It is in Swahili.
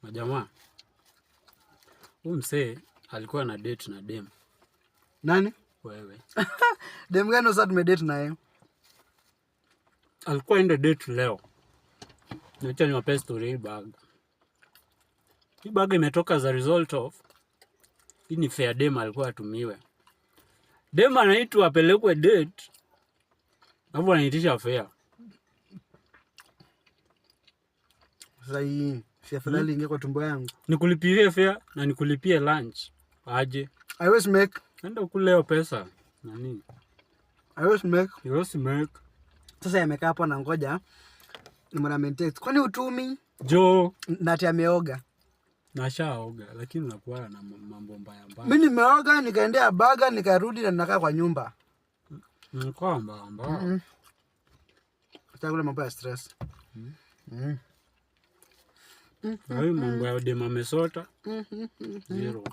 Majamaa, huyu msee alikuwa na date na dem. Nani? Wewe. Dem gani sasa tumedate naye? Alikuwa ende date leo. Acha niwape story hii bag. Hii bag imetoka as a result of hii ni fare dem alikuwa atumiwe. Dem anaitwa apelekwe date, alafu anaitisha fare. Sasa hii si afadhali ingie kwa tumbo yangu. Nikulipie fare na nikulipie lunch. Aje. I always make. Enda ukule hiyo pesa. Nani? I always make. You always make. Sasa yamekaa hapo na ngoja. Ni mwana amenitext. Kwani utumi? Jo. Na ati ameoga. Nashaoga lakini unakuwa na mambo mbaya mbaya. Mimi nimeoga nikaendea baga nikarudi na nakaa kwa nyumba. Kwa mbaya mbaya. Chakula mambo ya stress. Na hiyo mambo ya dem amesota. Zero.